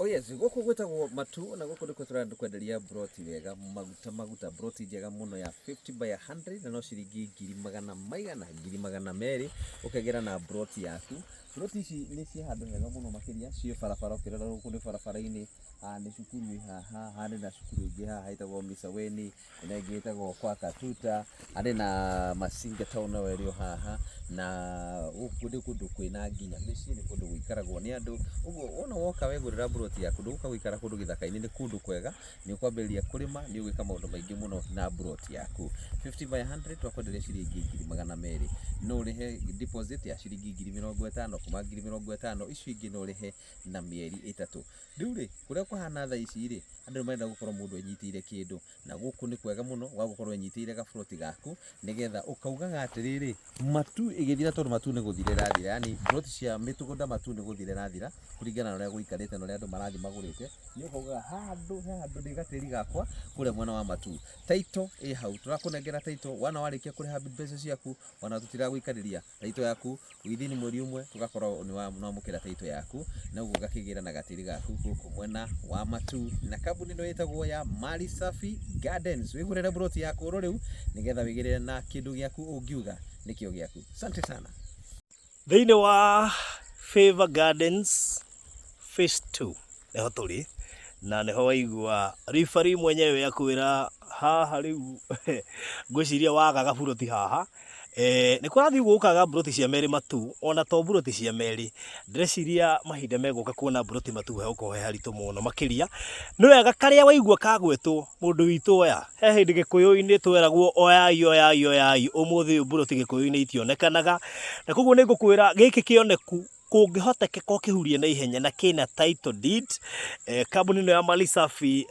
Oh yes, gũkũ gwĩtagwo Matu na gũkũ nĩkuo tũrenda kwenderia broti wega maguta maguta, broti njega mũno ya 50 by 100 na no ciringi ngiri magana maigana, 200,000 ũkegera na broti yaku. Broti ici nĩ cia handũ hega mũno makĩria, ciĩ barabara ũkĩrora gũkũ nĩ barabara-inĩ, haha nĩ cukuru ĩ haha, haha nĩ na cukuru ĩngĩ haha ĩtagwo Misaweni, ĩno ĩngĩ ĩtagwo kwa Katuta, harĩ na Masinga town nayo ĩrĩ o haha, na gũkũ nĩ kũndũ kwĩna nginya mĩciĩ, nĩ kũndũ gũikaragwo nĩ andũ, ũguo wona woka wegũrĩra mburoti yaku ndũgũka gũikara kũndũ gĩthaka-inĩ, nĩ kũndũ kwega, nĩ ũkwambĩrĩria kũrĩma, nĩ ũgwĩka maũndũ maingĩ mũno na mburoti yaku. 50 by 100 twakwenderia ciringi 200,000, no ũrĩhe deposit ya ciringi 50,000, kuma 50,000 icio ingĩ no ũrĩhe na mĩeri 3. Rĩu rĩ, kũrĩa kũhana thaa ici rĩ, andũ nĩ marenda gũkorwo mũndũ enyitĩire kĩndũ, na gũkũ nĩ kwega mũno gwa gũkorwo enyitĩire gaburoti gaku, nĩgetha ũkaugaga atĩrĩrĩ, Matu ĩgĩthira tondũ Matu nĩ gũthira ĩrathira, yaani buroti cia mĩgũnda Matu nĩ gũthira ĩrathira, kũringana na ũrĩa gũikarĩte na ũrĩa andũ marathiĩ magũrĩte, nĩ ũkaugaga handũ he handũ ndĩ gatĩri gakwa kũrĩa mwena wa Matu. Title ĩ hau, tũrakũnengera title, wona warĩkia kũrĩha mbeca ciaku, ona tũtiragũikarĩria. Title yaku within mweri ũmwe tũgakorwo nĩ wamũkĩra title yaku na ũguo ũgakĩgĩra na gatĩri gaku gũkũ mwena wa Matu na kambuni ĩno ĩtagwo ya Mali Safi Gardens. Wĩgũrĩre buroti yaku oro rĩu nĩgetha wĩgĩrĩre na kĩndũ gĩaku ũngiuga nĩkĩo gĩaku. Asante sana. Thĩinĩ wa Favor Gardens Phase 2 nĩho tũrĩ na nĩho waigua referee mwenyewe akwĩra haha rĩu ngwĩciria waga gaburoti haha. Eh, nĩ kũrathiĩ gũkaga mburoti cia merĩ matu ona to mburoti cia merĩ ndĩreciria mahinda megũka kuona mburoti matu hegũkorwo he haritũ mũno makĩria nĩ wega karĩa waigua kagwetwo mũndũ witũ oya he hĩndĩ gĩkũyũ-inĩ tweragwo oyai oyai oyai ũmũthĩ ũyũ mburoti gĩkũyũ-inĩ itionekanaga na koguo nĩ ngũkwĩra gĩkĩ kĩoneku kũngĩhotekeka ũkĩhurie na ihenya na kĩna title deed eh, kambuni ĩno ya Malisafi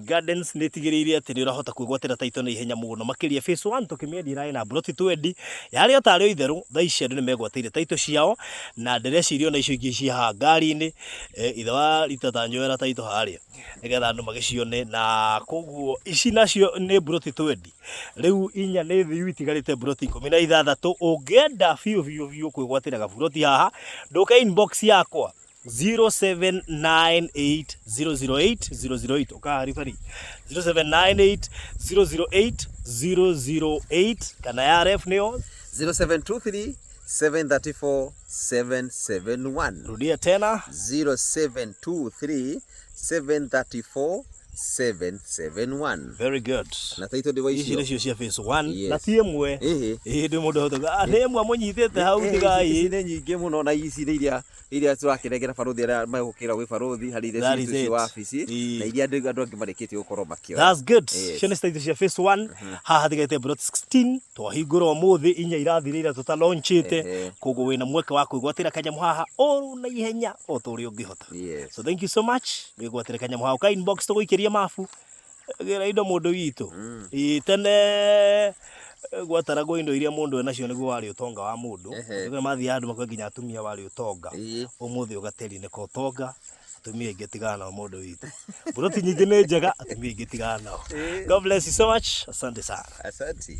Gardens nĩ ĩtigĩrĩire atĩ nĩ ũrahota kwĩgwatĩra title na ihenya mũno makĩria phase 1 tũkĩmĩendia ĩrarĩ na mburoti twendi yarĩ o tarĩ o itherũ thaa ici andũ nĩ megwatĩire title ciao na ndĩreciria ona icio ingĩ ciĩ haha ngari-inĩ eh, ithe wa rita ta njoera title harĩa nĩgetha andũ magĩcione na koguo ici nacio nĩ mburoti twendi Rĩu inya nĩ thiu itigarĩte mburoti 16 ũngĩenda biũ biũ biũ kwĩgwatĩra gaburoti haha ndũke inbox yakwa 0798008008 ũkaha ribari 0798008008 kana ya ref nĩyo 0723 734 771. Rudia tena. 0723 734 771. Very good. Na title device ici nĩcio cia phase 1 Yes. Na ti ĩmwe. Ĩhĩ. Ĩĩ ndĩ mũndũ ahotaga ah, nĩ ĩmwe mũnyitĩte hau tigai. Ici nĩ nyingĩ mũno na ici nĩ iria tũrakĩnengera barũthi arĩa megũkĩra gwĩ barũthi harĩ iria That is citũ ci it. wabici Ĩĩ. na iria andũ angĩ marĩkĩtie gũkorwo makĩoya. That's good. Yes. Ciana citaitũ cia phase 1 haha hatigaite plot 16 twahingũra ũmũthĩ inya irathire ira tũtalaunchĩte koguo wĩna mweke wa kwĩgwatĩra kanyamũ haha oro na ihenya o ta ũrĩa ũngĩhota. So thank you so much wĩgwatĩre kanyamũ haha ka inbox tũgũikĩria mabu gĩra indo mũndũ witũ. Ĩĩ tene gwataragwo indo iria mũndũ enacio nĩguo warĩ ũtonga wa mũndũ. Rĩu mathiaga andũ makoiga nginya atumia warĩ ũtonga. Ũmũthĩ ũgateri nĩ ka ũtonga atumia aingĩ tigana nao mũndũ witũ. Mburoti nyingĩ nĩ njega atumia aingĩ tigana nao. God bless you so much. Asante sana. Asante.